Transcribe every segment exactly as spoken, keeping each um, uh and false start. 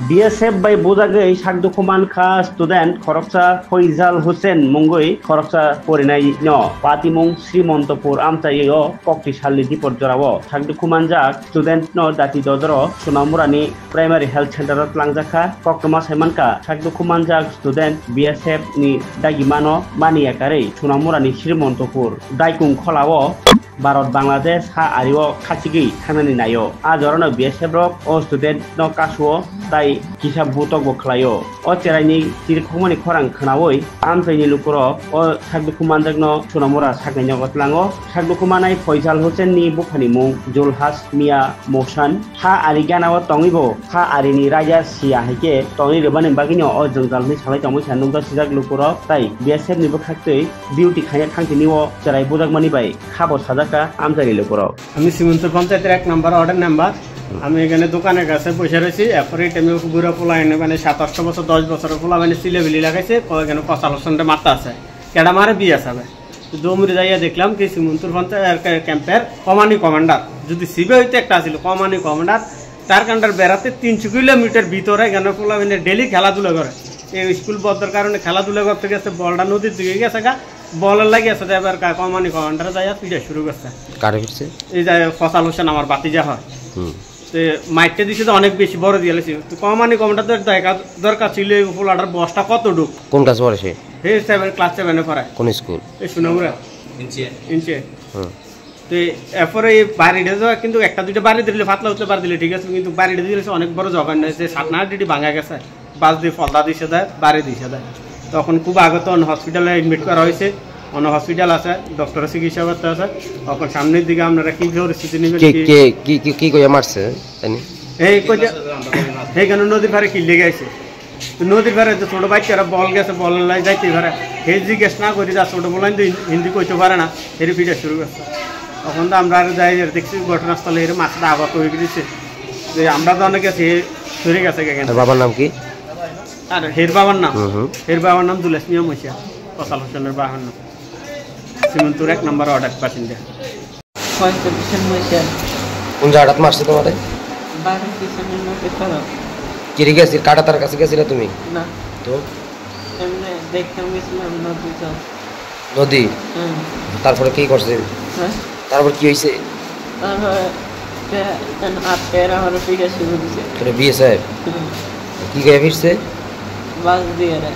B S F bai bujagwi sakdukhu mankha student khoroksa Faizal Hussain mungwi khoroksa porinai no patimung Srimontopur amchaio kokti salni dipor jorao sakdukhu manjak student no dati dodoro Sonamurani Primary Health Center o twlangjakha. Koktwma saimankha sakdukhu manjak student B S F ni dagimano mani yakarwi Sonamurani Srimontopur daikung kholao Bharat Bangladesh ha ario khachigwi thangnani naio. A jorano B S F rok o student no kasuo tai kisa butok bo khlaio. O cheraini chirikhokmani khorang khwnawi amchaini lukurok o sakdukhu manjakno Sonamura saknaino tlango. Sakdukhu manai Faisal Hussain ni buphani mung Zulhas Mia Mohsan. Ha ari ganao tongwibo ha arini raja siya haikhe tongwi rwmani bagwino o jwngjal hwnwi salai tongwi kha nukjak sijak lukurok tai B S F ni bwkhaktwi duty khaina thangtini o cherai bujakmani bai khabo sajak kha amchaini lukurok. আমি শ্রীমন্ত পঞ্চায়েতের এক নম্বর ওয়ার্ডের মেম্বার। আমি এখানে দোকানের কাছে বসে রয়েছি। এরপরে এই টাইমে বুড়া পোলা এনে মানে সাত আটশো বছর, দশ বছরের পোলা মানে সিলেবিলি লাগাইছে, ক-, এখানে কচাল হোসেনরে মারতে আছে। কেডা মারে বিয়ে আছে ভাই। তো দৌড়ে যাইয়া দেখলাম কি শ্রীমন্তর পঞ্চায়েত ক্যাম্পের কমানি কমান্ডার, যদি সিবে হইতে একটা আছিল কমানি কমান্ডার, তার কান্ডার বেড়াতে তিনশো কিলোমিটার ভিতরে এখানে পোলা মানে ডেইলি খেলাধুলা করে। এই স্কুল বন্ধর কারণে খেলাধুলা করতে গেছে, বলটা নদীর দিকে গেছে গা, বলের লাগি আছে, এবার কা-, কমানি কমান্ডারে যাইয়া পিটা শুরু করছে। কারে ফিরছে? এই যে ফসাল হোসেন আমার বাতিজা হয়। হুম। তো মাইরটা দিছে তো অনেক বেশি বড় দিয়ে লেছি। তো কমানি কমান্ডার তো দেখা দরকার ছিল এই পোলাটার বয়সটা কত ঢুক। কোন ক্লাস পড়ে সে? হে সেভেন, ক্লাস সেভেনে পড়ে। কোন স্কুল? এই সুনামুরা। ইঞ্চে। ইঞ্চে। হুম। তো এরপরে এই বাড়িটা তো কিন্তু একটা দুইটা বাড়ি দিলে, পাতলা উঠলে বাড়ি দিলে ঠিক আছে, কিন্তু বাড়িটা দিলে অনেক বড় জঘন্য হয়েছে, সাত না আট ডিটি ভাঙা গেছে। বাস দিয়ে ফলদা দিছে দেয়, বাড়ি দিছে দেয়। তখন খুব আগে তো অন্য হসপিটালে এডমিট করা হয়েছে, অন্য হসপিটাল আছে, ডক্টরের চিকিৎসা করতে আছে। এখন সামনের দিকে আপনারা কি পরিস্থিতি নেবেন কে কি? কে কি কি কি কইয়া মারছে? তাই নি? এই কই যে এইখানে নদীর পাড়ে কিনলে গেছে। তো নদীর পাড়ে তো ছোট বাচ্চারা বল গেছে, বল লাই যাইতে পারে। হে জিজ্ঞেস না করি যা ছোট বলেন তো হিন্দি কইতে পারে না, হেরে ফিরে শুরু করছে। তখন তো আমরা আর যাই, আর দেখছি ঘটনাস্থলে হেরে মাছটা আবার তৈরি করেছে। যে আমরা তো অনেক গেছি, হে সরে গেছে এখানে। আর বাবার নাম কি? আর হের বাবার নাম? হুম, হুম। হের বাবার নাম দুলেশ মিয়া মৈশিয়া, কসাল হোসেনের বাবার নাম। শ্রীমন্তপুর এক নম্বর ওয়ার্ডের বাসিন্দা। পঁয়তাল্লিশ মৈশিয়া। কোন জায়গাটাত মারছে তোমারে? বাড়ির পিছনের মাঠে খারাপ। কিরে গেছিল? কাটা তার কাছে গেছিলে তুমি? না। তো? এমনি দেখতাম গেছিলাম নদীতে। নদী? হুম। তারপরে কি করছে? হ্যাঁ? তারপর কি হয়েছে? তারপরে তে-, তেন আটকে এরা আমার পিঠে শুরু দিছে। তোরে বিয়ে সাহেব? হুম। কি কইয়া ফিরছে? বাস দিয়ে রে।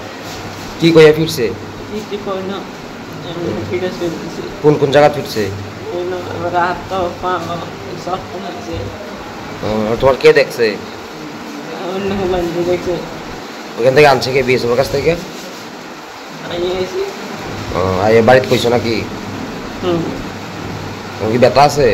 কি কইয়া ফিরছে? কিছু কই না। এমনি পিঠে শুরু দিছে। কোন কোন জায়গা ফিরছে? এই না, আমার হাত তো পা সব হয়েছে। ও, আর তোমার কে দেখছে? অন্য বান্ধবী দেখছে। ওখান থেকে আনছে কে বিয়ে সাহেবের কাছ থেকে? আমি এসে। ও, আর এ বাড়িতে কইছো নাকি? হুম। তোমার কি বেটা আছে?